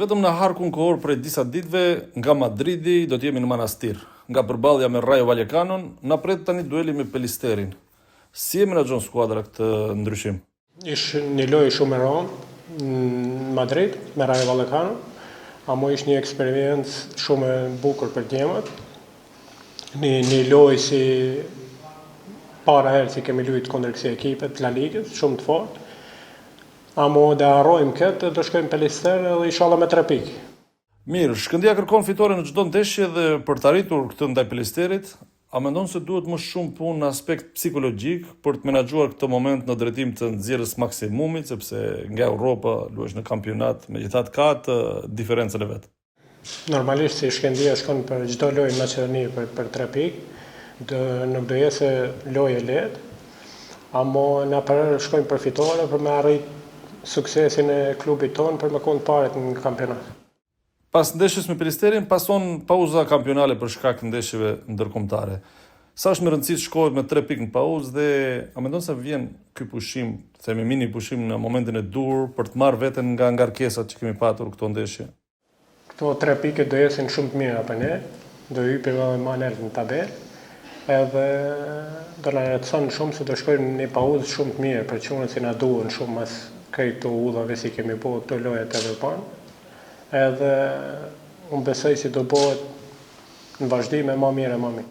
Vetëm në harkun kohor prej disa ditëve nga Madridi do të jemi në Manastir. Nga përballja me Rayo Vallecanon, na pret tani dueli me Pelisterin. Si e menaxhon skuadra këtë ndryshim? Ish një lojë shumë e rëndë në Madrid me Rayo Vallecano, amo ish një eksperiencë shumë e bukur për djemat. Një, një lojë si para herë si kemi lujt kundër kësaj ekipe të La Ligës, shumë të fortë. Amo do harrojmë këtë, do shkojmë Pelister edhe inshallah me tre pikë. Mirë, Shkëndija kërkon fitore në çdo ndeshje dhe për të arritur këtë ndaj Pelisterit, a mendon se duhet më shumë punë në aspekt psikologjik për të menaxhuar këtë moment në drejtim të nxjerrjes maksimumit, sepse nga Europa luhesh në kampionat, megjithatë ka atë diferencën e vet. Normalisht si Shkëndija shkon për çdo lojë në Maqedoni për për tre pikë, do nuk do jetë se lojë e lehtë, amo na përherë shkojmë për fitore për me arrit suksesin e klubit tonë për me konë të parët në kampionat. Pas ndeshjes me Pelisterin pason pauza kampionale për shkak ndeshjeve ndërkombëtare. Sa është me rëndësi të shkohet me tre pikë në pauzë dhe a mendon se vjen ky pushim, themi mini pushim në momentin e duhur për të marrë veten nga ngarkesat që kemi patur këto ndeshje? Këto tre pikë do jesin shumë të mira për ne, do hypim edhe ma nalt në tabelë, edhe do na lehtëson shumë se do shkojmë në një pauzë shumë të mirë për çunat si na duhen shumë mas krejt këto udhave si kemi bo këto lojat evropian, edhe unë besoj se do bëhet në vazhdim e ma mirë e ma mirë.